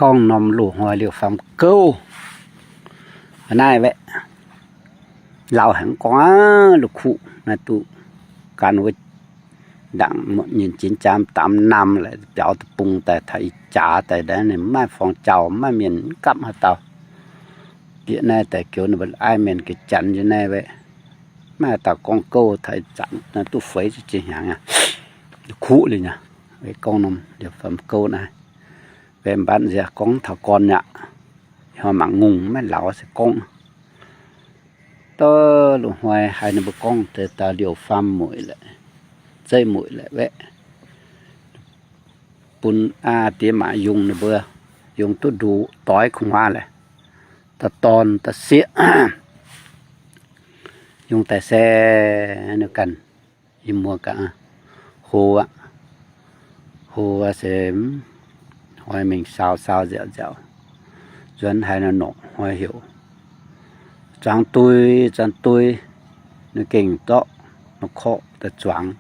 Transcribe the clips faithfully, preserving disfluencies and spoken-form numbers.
ꞌCóng ꞌnọm ꞌlụk ꞌhọi ꞌliêu pham ꞌcáu. ꞌNai ꞌvẹ. Lảu hẻng ꞌcóng lụk khụ ꞌnai ꞌtụ. Căn ꞌvớ đảng ꞌmự ꞌnhịn chín chám tám năm lẹ piáo tơ pung tai thả i chả tai đé ꞌnị ꞌmá phong trào ꞌmá miền cắp hả tau. Tiện ꞌnai tai kiếu ꞌnị bớt ai miền cái chắn như ꞌnai ꞌvẹ. ꞌMá tau ꞌcóng ꞌcáu thả i chắn ꞌnai ꞌtụ phế chứ chi hẻng à. Khụ ꞌli nhá. ꞌVẹ ꞌcóng ꞌnọm ꞌliêu pham ꞌcáu ꞌnai. ꞌVẹ ꞌbán ꞌdệt ꞌcóng thả con nhá. Hua mảng ngùng ꞌmá lảu ꞌsớ ꞌcóng. Tơ ꞌlụk ꞌhọi hai ꞌnị báu ꞌcóng ꞌtẹ ta ꞌliêu pham ꞌmuội lẹ. ꞌChớ ꞌmuội lẹ ꞌvẹ. Pun a tiế mả yung ꞌnị báu. Yung ꞌtụ đu tói khong ꞌmá lẹ. Ta ton ta sia. Yung ta se ꞌnị căn. ꞌI ꞌmua ꞌcọ hô ꞌa. Hô ꞌa ꞌsớ ꞌhọi ꞌmính sao sao dẻo dẻo. Duôn hai ꞌnọ ꞌnọ ꞌhọi hẻo. Chuang tui, chuang tui. ꞌNị keng ꞌtọ, ꞌnọ khók ta chuang.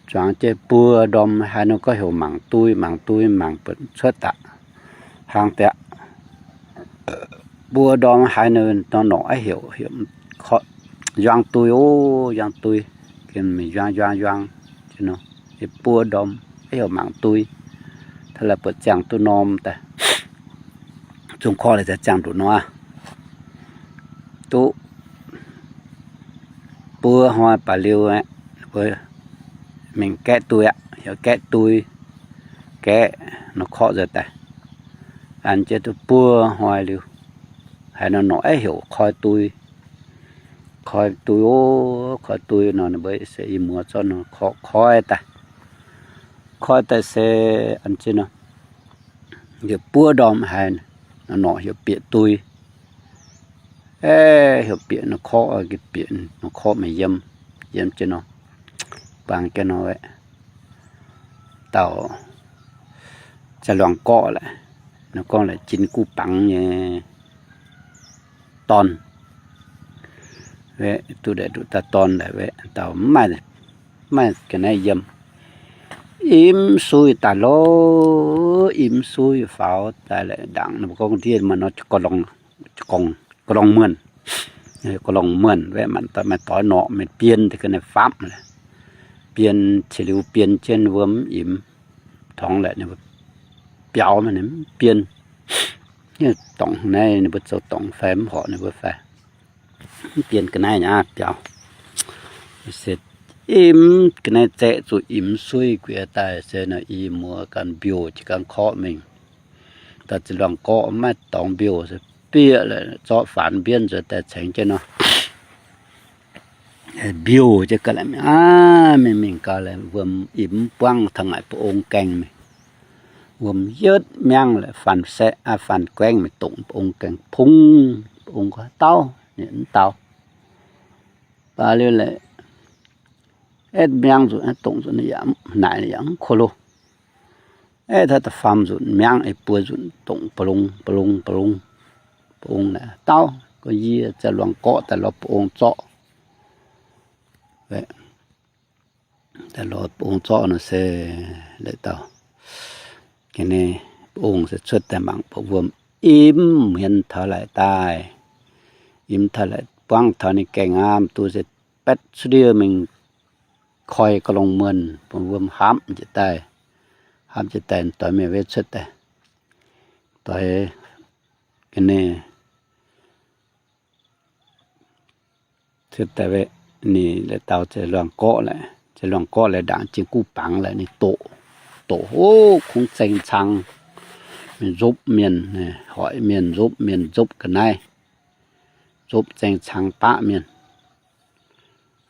Chuang ꞌchớ ꞌpưa đom hai ꞌnọ ꞌcọ hẻo mảng tui, mảng tui, mảng pớn chuốt ta. Hang ꞌtẹ. ꞌPưa đom hai ꞌnọ ꞌnọ ꞌnọ ꞌa hẻo, hẻo khók, ꞌdọn tui, ô, ꞌdọn tui. Kên ꞌmí ꞌdọn, ꞌdọn, ꞌdọn. Chứ ꞌnọ. ꞌPưa đom ꞌa hẻo mảng tui. Tha ꞌlạ pơt chang ꞌtụ ꞌnọm ta. Chung khók lẹ ta chang ꞌtụ ꞌnọ. ꞌTụ ꞌpưa ꞌhọi pả ꞌliêu ꞌnị. ꞌPưa ꞌmính ké tui ꞌa. Hẻo ké tui. Ké ꞌnọ khók dưa ta. Ăn ꞌchớ ꞌtụ ꞌpưa ꞌhọi ꞌliêu. Hai ꞌnọ ꞌnọ ꞌa hẻo khói tui. Khói tui, ô, khói tui ꞌnọ ꞌnị báu ꞌsớ ꞌi ꞌmua ꞌchọ ꞌnọ khók khói ta. Khói ta ꞌsớ ăn ꞌchớ ꞌnọ. Hẻo ꞌpưa đom hai ꞌnọ ꞌnọ hẻo piế tui. Ê, hẻo piế ꞌnọ khók, ơ, kí piế ꞌnọ khók ꞌmí ꞌdiêm. ꞌDiêm ꞌchớ ꞌnọ. Pang ꞌchớ ꞌnọ ꞌvẹ. Tau. Cha ꞌluống ꞌcọ lẹ. ꞌNọ ꞌcóng lẹ chín ꞌcú păng ꞌnị. Ton. ꞌVẹ ꞌtụ đảy ꞌtụ ta ton đảy ꞌvẹ. Tau ꞌmá, ꞌmá kẻ ꞌnị ꞌdiêm. Im ꞌsúi ta ꞌlọ, im ꞌsúi pháo ta lẹ đảng ꞌnị ꞌcóng tiên ꞌmá ꞌnọ ꞌchọ ꞌcọ ꞌlong, ꞌchọ ꞌcọ ꞌlong mươn. Ê, ꞌcọ ꞌlong mươn ꞌvẹ mẳn ꞌtoi ꞌmá ꞌtoi ꞌnọ ꞌmá piên ꞌtẹ ꞌcọ ꞌnị pháp lẹ. Piên ꞌchí ꞌliu piên ꞌchớ ꞌnị ꞌvơm im. Thong lẹ ꞌnị ꞌvơ piáo ꞌmá ꞌnị piên. ꞌNị tỏng ꞌnị ꞌnị báu ꞌchọ tỏng phém hảư ꞌnị báu phém. Piên ꞌcọ ꞌnị nhá piáo. ꞌSớ im ꞌcọ ꞌnị ꞌchẹ ꞌchu im ꞌsúi ꞌquiế tai ꞌsớ ꞌnọ ꞌi ꞌmua căn biêu ꞌchí căn khók ꞌmính. Ta ꞌchí ꞌluống ꞌcọ ꞌmá tỏng biêu ꞌsớ ꞌpiế lẹ ꞌchọ phản biên ꞌsớ ta chẻng ꞌchớ ꞌnọ. Biêu ꞌchớ ꞌcọ lẹ, a, ꞌmí ꞌmính ꞌcọ lẹ ꞌvơm im ꞌquáng thăng ngại pơ ống keng ꞌmí. ꞌVơm dớt ꞌmáng lẹ phản ꞌsẹ, a, phản ꞌquéng ꞌmí tỏng pơ ống keng phung, pơ ống ꞌcọ ꞌtau, ꞌnị ꞌtau. Pá ꞌliu lẹ, ết ꞌmáng dú, ết tỏng dú ꞌnị dáng, nải ꞌnị dáng khô ꞌlô. Ê, tha ta pham dú ꞌmáng, ê, ꞌpưa dú tỏng pơlung, pơlung, pơlung. Pơ ống ꞌnị ꞌtau, ꞌcọ ꞌdệt cha ꞌluống ꞌcọ ta lo pơ ống ꞌchọ. ꞌVẹ, ta lo pơ ống ꞌchọ ꞌnọ ꞌsớ lẹ ꞌtau. Kỉ ꞌnị, pơ ống ꞌsớ chuốt ta mảng pơ ꞌvơm im miên thả lai tai. Im thả lai, ꞌquáng thả ꞌnị keng ꞌmá ꞌtụ ꞌsớ pét ꞌsớ điêu ꞌmính khói ꞌcọ ꞌlong mươn, pơ ꞌvơm hám ꞌchí tai. Hám ꞌchí tai, ꞌtoi ꞌmí ꞌvế chuốt tai. ꞌToi kỉ ꞌnị. Chuốt tai ꞌvế ꞌnị lẹ ꞌtau cha ꞌluống ꞌcọ lẹ. Cha ꞌluống ꞌcọ lẹ đảng ꞌchí ꞌcú păng lẹ ꞌnị ꞌtộ. ꞌTộ, ô, khung cheng chang. ꞌMí dốp miên, ꞌnị, hỏi miên dốp, miên dốp ꞌcọ ꞌnị. Dốp cheng chang pá miên.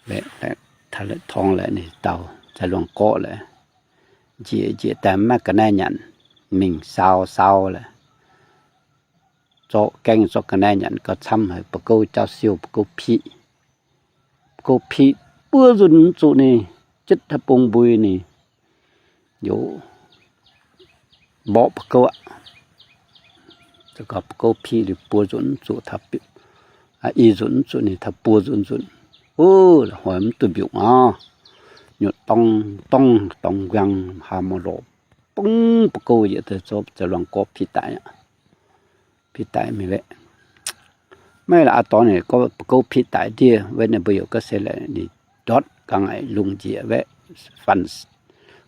Lẹ, lẹ, tha lẹ thong lẹ ꞌnị ꞌtau, cha ꞌluống ꞌcọ lẹ. ꞌDịa, ꞌdịa ta ꞌmá ꞌcọ ꞌnị nhẳn, ꞌmính sao sao lẹ. ꞌCọ keng ꞌcọ ꞌcọ ꞌnị nhẳn ꞌcọ ꞌchăm hảư pơ ꞌcáu chao siêu, pơ ꞌcáu phị. Pơ ꞌcáu phị ꞌpưa dun ꞌchu ꞌnị, chết hảư pông bui ꞌnị. Dú bók pơ ꞌcáu ꞌa. Chảu ꞌcọ pơ ꞌcáu phị đi ꞌpưa dun ꞌchu tha pi-, a, ꞌi dun ꞌchu ꞌnị tha ꞌpưa dun dun. Ô, lỏ hỏi ꞌmí ꞌtụ biu ꞌnọ. ꞌNhụ tong, tong, tong ꞌquiăng ha ꞌmá ꞌlộp. ꞌpứng pơ ꞌcô ꞌdệt ꞌtẹ ꞌchọ ꞌchọ ꞌluống ꞌcọ phi tai ꞌnị. Phi tai ꞌmí ꞌvẹ. ꞌMí ꞌlạ a tó ꞌnị ꞌcọ pơ ꞌcô phi tai ꞌdịa ꞌvẹ ꞌnị báu dú ꞌcọ ꞌsê ꞌlẹ ꞌnị. Chót ꞌcọ ꞌngai ꞌlung ꞌdệt ꞌvẹ. Phăn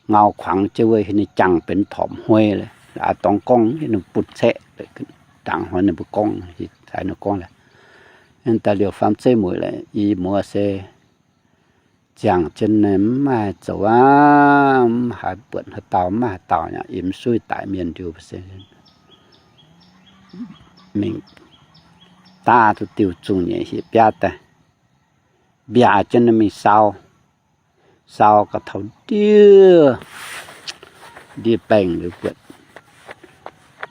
ꞌngao khuang ꞌchớ ꞌvẹ ꞌnị chắng pên thỏm ꞌhuê ꞌlẹ. ꞌLạ a tó ꞌcóng ꞌnị ꞌpụt ꞌsẹ ꞌlẹ. Tang ꞌhuê ꞌnị báu ꞌcóng, sai ꞌnị ꞌcóng ꞌlẹ. ꞌNéo ta ꞌliêu pham ꞌsê mui ꞌlẹ, ꞌí ꞌmứa ꞌsê chắng ꞌchớ ꞌnị ꞌmá chảu ꞌva, ꞌmá hảư ꞌpượn hảư tau, ꞌmá hảư tau ꞌnị, ím ꞌsúi tai miên ꞌlẹo ꞌsê. ꞌMính ta ꞌtụ tiu ꞌchung ꞌnị ꞌhịa ꞌpia ta. ꞌViạk ꞌchớ ꞌnị ꞌmí sau. Sau ꞌcọ thảu ꞌdịa, ꞌdịa peng ꞌlẹo ꞌpượt.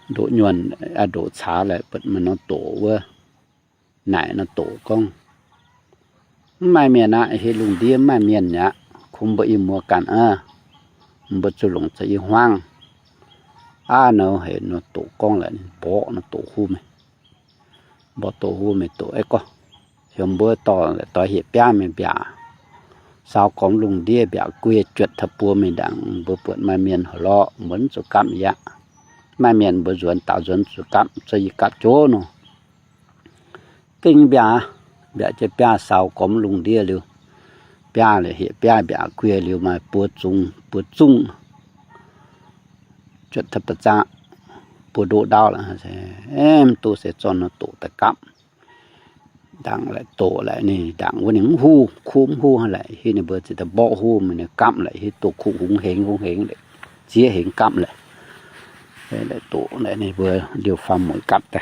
Đổ nhuôn, a, đổ sá ꞌlẹ ꞌpượt ꞌmá ꞌnọ ꞌtộ ꞌva. Nải ꞌnọ ꞌtộ ꞌcóng. ꞌMá miên ꞌnị, ꞌhế ꞌlung ꞌdịa ꞌmá miên ꞌnị, khum báu ꞌí ꞌmứa căn a. Báu ꞌchu ꞌluống ꞌchớ ꞌí ꞌhuang. A ꞌnọ ꞌhế ꞌnọ ꞌtộ ꞌcóng ꞌlẹ, bók ꞌnọ ꞌtộ ꞌhụ ꞌmí. Bók ꞌtộ ꞌhụ ꞌmí ꞌtộ é ꞌcọ. Hiêm báu ꞌtọ ꞌlẹ ꞌtoi ꞌhịa ꞌpia ꞌmí ꞌviạk. Sau cốm ꞌlung ꞌdịa ꞌviạk ꞌquiê chuột thả pua ꞌmí đăng, báu ꞌpượn ꞌmá miên hảư lo, ꞌmuôn ꞌchu cắp ꞌdạk. ꞌMá miên báu dú táo dú ꞌchu cắp, ꞌchớ ꞌí cắp ꞌchớ ꞌnọ. Kinh ꞌviạk, ꞌviạk ꞌchớ ꞌpia sau cốm ꞌlung ꞌdịa ꞌlẹo. ꞌPia ꞌlẹ ꞌhế ꞌpia ꞌviạk ꞌquiê ꞌlẹo ꞌmá pua ꞌchung, pua ꞌchung. Chuột thả pua ꞌchạ, pua đổ đao ꞌlẹ. Ém ꞌtố ꞌsê ꞌchọ ꞌnọ ꞌtộ ta cắp. Đăng ꞌlẹ ꞌtộ ꞌlẹ ꞌnị, đăng ꞌva ꞌnị ꞌhụ, khum ꞌhụ ꞌlẹ, ꞌhế ꞌnị báu ꞌchí ta bók ꞌhụ ꞌmí ꞌnị cắp ꞌlẹ, ꞌhế ꞌtộ khum hung hêng, hung hêng ꞌlẹ. ꞌChía hêng cắp ꞌlẹ. Ê, ꞌlẹ ꞌtộ ꞌlẹ ꞌnị báu ꞌliêu pham mui cắp ta.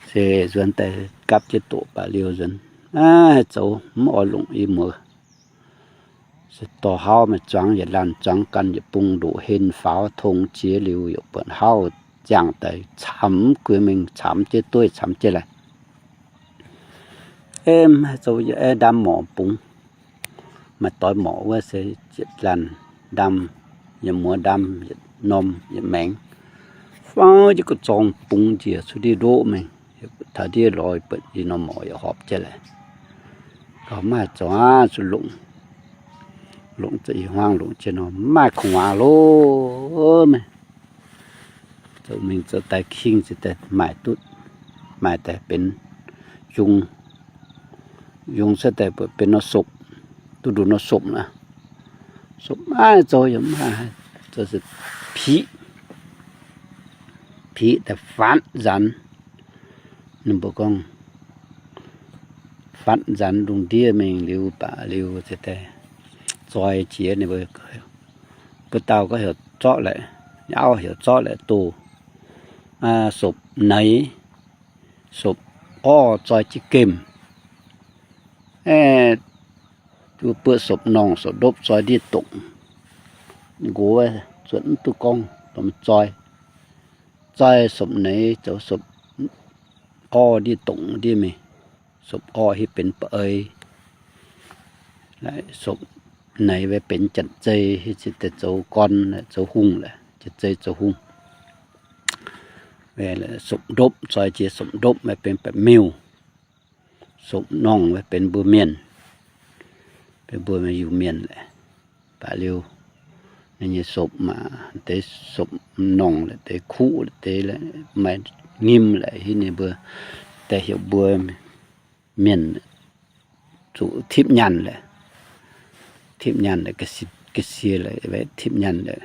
ꞌSê ꞌdọn ta cắp ꞌchớ ꞌtộ pá ꞌliêu ꞌdọn. A, chảu ꞌmí ók ꞌlung ꞌí ꞌmứa. ꞌSê ꞌto ꞌháu ꞌmí chuang ꞌdệt ꞌlan chuang căn ꞌdệt ꞌpung đổ hên pháo thông ꞌchía ꞌlẹo ꞌdệt ꞌpượn ꞌháu chắng ta chăm ꞌquiê ꞌmính chăm ꞌchớ ꞌtoi chăm ꞌchớ ꞌlẹ. Ê, ꞌmá chảu ꞌdệt é đăm mỏ ꞌpung. ꞌMá ꞌtoi mỏ ꞌva ꞌsê ꞌdệt ꞌlan đăm, ꞌdệt ꞌmứa đăm, ꞌdệt ꞌnôm, ꞌdệt meng. Pháo ꞌchớ ꞌcọ chong ꞌpung ꞌchía ꞌchu đi đổ ꞌmí. Thả đi ꞌloi ꞌpượn đi ꞌnọ mỏ ꞌdệt ꞌhọp ꞌchớ ꞌlẹ. ꞌCọ ꞌmá chảu a ꞌchu ꞌlung. ꞌLung ꞌchớ ꞌí ꞌhuang ꞌlung ꞌchớ ꞌnọ ꞌmá khong ꞌva ꞌlô ꞌmí. Chảu ꞌmính chảu tai khing ꞌchí ta mai tút. Mai ta pên ꞌdung. ꞌDung ꞌchớ ta pên ꞌnọ sốp. ꞌTụ đu ꞌnọ sốp ꞌnạ. Sốp ꞌmá chảu ꞌdệt ꞌmá. Chảu ꞌsư phí. Phí ta phán dán. ꞌNị báu ꞌcóng. Phán dán ꞌlung ꞌdịa ꞌmính ꞌlẹo pá ꞌlẹo ꞌchớ ta. ꞌChoi ꞌchía ꞌnị báu. Báu táo ꞌcọ hiẻo ꞌchọ ꞌlẹ. ꞌNháo hiẻo ꞌchọ ꞌlẹ ꞌtô. A, sốp nảy. Sốp ó ꞌchoi ꞌchí kêm. Ê, ꞌchu ꞌpưa sốp ꞌnọng, sốp đốp ꞌchoi đi tông. ꞌGó ꞌchua ꞌtụ ꞌcóng, tôm ꞌchoi. ꞌChoi sốp nảy, chảu sốp ó đi tông đi ꞌmí. Sốp ó ꞌhế pên pơ ơi. ꞌLẹo sốp nảy ꞌvạy pên chăn ꞌchơi, ꞌhế ꞌchí ta chảu ꞌcón, ꞌlẹo chảu ꞌhung ꞌlẹo, chăn ꞌchơi chảu ꞌhung. ꞌVạy ꞌlẹo sốp đốp, ꞌchoi ꞌchí sốp đốp ꞌvạy pên pă ꞌmiu. Sốp ꞌnọng ꞌvạy pên bua miên. Pên bua ꞌmí dú miên ꞌlẹo. Pá ꞌlẹo. ꞌNị ꞌnhá sốp ꞌmá, té sốp ꞌnọng ꞌlẹo, té khú ꞌlẹo, té ꞌlẹo, ꞌmá ꞌngim ꞌlẹo, ꞌhế ꞌnị bua, té hiẻo bua miên, ꞌchu thíp nhăn ꞌlẹo. Thíp nhăn ꞌlẹo, ꞌcọ sia, ꞌcọ sia ꞌlẹo, ꞌvạy thíp nhăn ꞌlẹo.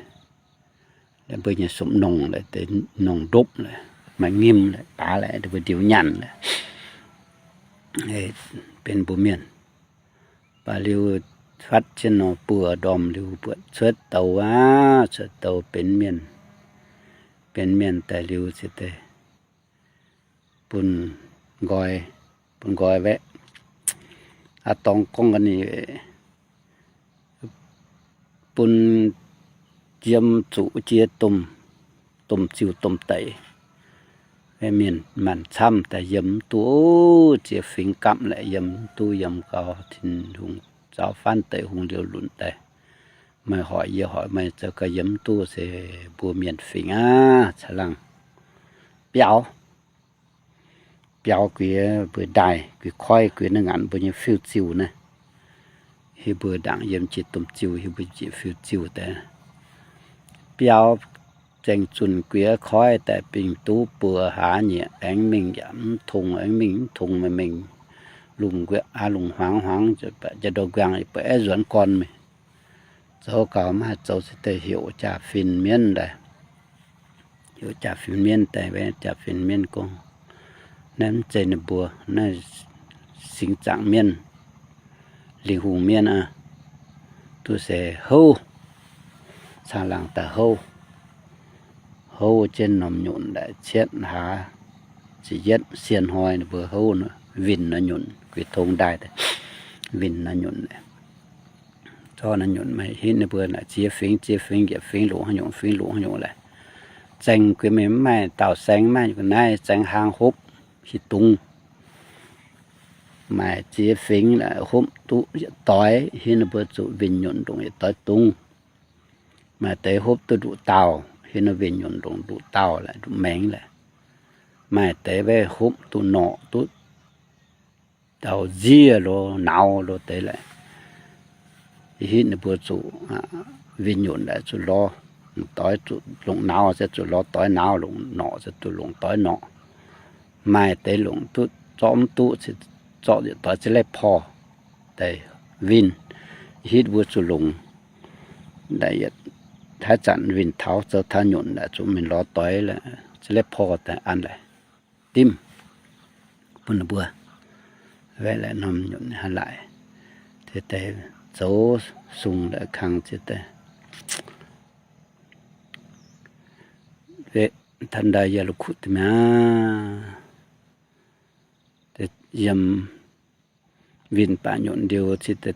ꞌLẹo bua ꞌnhá sốp ꞌnọng ꞌlẹo, té ꞌnọng đốp ꞌlẹo, ꞌmá ꞌngim ꞌlẹo, pá ꞌlẹo, té bua điêu nhăn ꞌlẹo. Ê, pên bua miên. Pá ꞌlẹo phắt ꞌchớ ꞌnọ ꞌpưa đom ꞌlẹo ꞌpưa ꞌchớ tảu a, ꞌchớ tảu pên miên. Pên miên ta ꞌlẹo ꞌchớ ta. Pun gói, pun gói ꞌvạy. A tong ꞌcóng ꞌcọ ꞌnị, pun ꞌdiêm ꞌchu ꞌchía tôm, tôm ꞌchiu tôm tảy. ꞌVạy miên mẳn ꞌchăm ta ꞌdiêm ꞌtú ꞌchía phính cắp ꞌlẹo, ꞌdiêm ꞌtú ꞌdiêm cáu thìn ꞌhung chảu phán tảy ꞌhung điêu lun tảy. ꞌMạy hỏi ꞌdệt hỏi ꞌmạy chảu ꞌcọ ꞌdiêm ꞌtú ꞌsê bua miên phính a, chả lăng. Piáo. Piáo ꞌquiê bua đai, ꞌquiê khói, ꞌquiê ꞌnưng ăn bua ꞌnhá phiu ꞌchiu ꞌnị. ꞌHế bua đang ꞌdiêm ꞌchí tôm ꞌchiu, ꞌhế bua ꞌchí phiu ꞌchiu té. piáo cheng chun ꞌquiế khói tai ꞌpính tú pưa hả ꞌnhịa éng ꞌmính dăm thung, éng ꞌmính thung ꞌmí ꞌmính lung ꞌquiế a lung hoáng hoáng ꞌchớ ꞌpẹ ꞌchớ ꞌđô ꞌquiang ꞌchớ ꞌpẹ é duôn ꞌcón ꞌmí. Chảu cau ꞌmá chảu ꞌsịt ꞌtẹ hiẻo ꞌchạ phìn ꞌmiến đảy. Hiẻo ꞌchạ phìn ꞌmiến tai ꞌvẹ ꞌchạ phìn ꞌmiến ꞌcóng ꞌnặn ꞌchớ ꞌnị ꞌpưa ꞌnặn sính chắng ꞌmiến, ling hung ꞌmiến a. ꞌTụ se ꞌháu, săng lăng ta ꞌháu. ꞌHáu ꞌchớ ꞌnặm nhủn đảy ꞌchiến hả, ꞌchí ꞌdệt xiên ꞌhọi ꞌnị ꞌpưa ꞌháu ꞌnị, vin ꞌnặn nhủn, ꞌquiế thung đảy tai. Vin ꞌnặn nhủn đảy. ꞌCọ ꞌnặn nhủn ꞌmí ꞌhịt ꞌnị ꞌpưa ꞌnị, ꞌchí phính, ꞌchí phính, dạp phính ꞌlụk ꞌhụ nhung, phính ꞌlụk ꞌhụ nhung đảy. Cheng ꞌquiế ꞌmí ꞌmí tảu seng ꞌmí ꞌnị ꞌcọ ꞌnị, cheng ꞌhang hốp ꞌhịt túng. ꞌMí ꞌchí phính đảy hốp ꞌtụ ꞌdệt tói, ꞌhịt ꞌnị ꞌpưa ꞌchu vin nhủn ꞌlung ꞌdệt tói túng. ꞌMí té hốp ꞌtụ ꞌlụk tảu, ꞌhịt ꞌnị vin nhủn ꞌlung ꞌlụk tảu đảy, ꞌlụk meng đảy. ꞌMí té ꞌvẹ hốp ꞌtụ ꞌnọ, ꞌtụ tảu ꞌdịa ꞌlụk náo ꞌlụk té đảy. ꞌHịt ꞌnị ꞌpưa ꞌchu, a, vin nhủn đảy ꞌchu ꞌló tói ꞌchu ꞌlung náo, ꞌchớ ꞌchu ꞌló tói náo, ꞌlung ꞌnọ ꞌchớ ꞌchu ꞌlung tói ꞌnọ. ꞌMí té ꞌlung ꞌtụ ꞌchọ ꞌtụ ꞌchí ꞌchọ ꞌdệt tói ꞌchí ꞌlẹo ꞌpọ tai vin. ꞌHịt ꞌpưa ꞌchu ꞌlung đảy ꞌdệt thái chản vin tháo, ꞌchớ tháo nhủn đảy ꞌchu ꞌmí ꞌló tói đảy ꞌchí ꞌlẹo ꞌpọ tai ăn đảy ꞌtím. ꞌPưa ꞌnị ꞌpưa ꞌvẹ đảy ꞌnặm nhủn hả lai. Té té chảu sung đảy khăng ꞌchí té ꞌvẹ ꞌthăn đảy ꞌdệt ꞌlụk khút ꞌtí ꞌmí té ꞌdiêm vin pả nhủn điêu ꞌchí té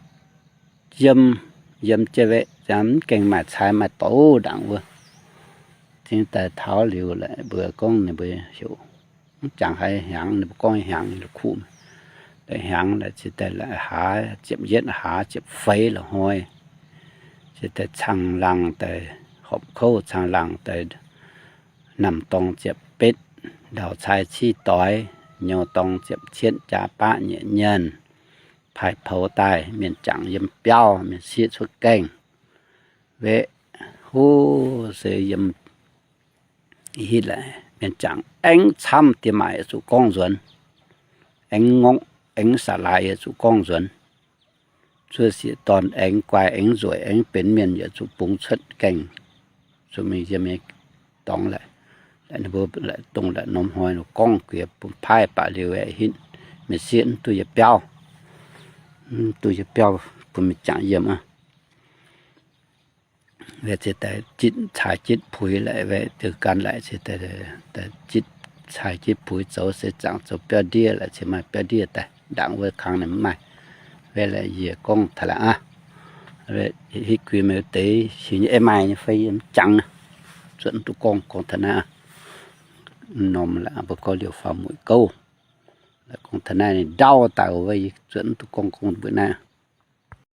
ꞌdiêm, ꞌdiêm ꞌchớ ꞌvẹ ꞌchăm kéng ꞌmí sai ꞌmí tó đẳng ꞌvớ. ꞌChí té tháo điêu đảy ꞌpưa ꞌcóng ꞌnị ꞌpưa hiẻo chắng hả hiẻng ꞌnị ꞌpưa ꞌcóng hiẻng ꞌlụk khút. Té hiẻng đảy ꞌchí té đảy hả chiếp ꞌdệt hả chiếp phây ꞌlẹo ꞌhọi. ꞌChí té chắng lăng té họp khảu, chắng lăng té ꞌnặm tong chiếp pết, đao ꞌchái ꞌchí tói, ꞌnhô tong chiếp ꞌchiến cá pá ꞌnhịa ꞌnhơn, phai phau tai, ꞌmiên chắng ꞌdiêm ꞌpiáo, ꞌmiên ꞌsịt ꞌsúa kéng. ꞌVẹ, ꞌhụ, ꞌsớ ꞌdiêm ꞌhịt đảy, ꞌmiên chắng éng ꞌchăm ꞌtiêm mai ꞌchu ꞌcóng duôn, éng ngốc, éng sả lai ꞌchu ꞌcóng duôn. ꞌSúa ꞌsịt ꞌtọn éng ꞌquái éng ꞌdội éng pên ꞌmiên ꞌdệt ꞌchu pung ꞌsuột kéng. ꞌSúa ꞌmí ꞌdiêm ꞌmí tong đảy. Đảy ꞌnị ꞌpưa đảy ꞌtông đảy ꞌnôm ꞌhọi ꞌnị ꞌcóng ꞌquiế pum phai pả điêu ꞌvẹ ꞌhịt. ꞌMí ꞌsịt ꞌtụ ꞌdệt ꞌpiáo. ꞌTụ ꞌdệt ꞌpiáo ꞌpưa ꞌmí chắng ꞌdiêm a. ꞌVẹ ꞌchí té chít sai chít phui đảy ꞌvẹ ꞌtứ căn đảy ꞌchí té, té chít sai chít phui chảu ꞌsớ chắng chảu ꞌpiáo ꞌdiến đảy ꞌchí ꞌmá ꞌpiáo ꞌdiến té. Đẳng ꞌvớ khăng ꞌnị ꞌmí ꞌvẹ đảy ꞌdệt ꞌcóng ꞌthạ ꞌlạ a. ꞌVẹ ꞌhịt ꞌquiế ꞌmí té ꞌsịn ꞌnhá ꞌmí ꞌnhá phây ꞌmí chắng ꞌnị. ꞌSúa ꞌtụ ꞌcóng ꞌcóng ꞌthạ ꞌnạ. ꞌNọm ꞌlạ ꞌpưa ꞌcọ điêu pha mũi ꞌcọ. Đảy ꞌcóng ꞌthạ ꞌnạ ꞌnị đau tảu ꞌvạy ꞌsúa ꞌtụ ꞌcóng ꞌcóng bươn ꞌnạ.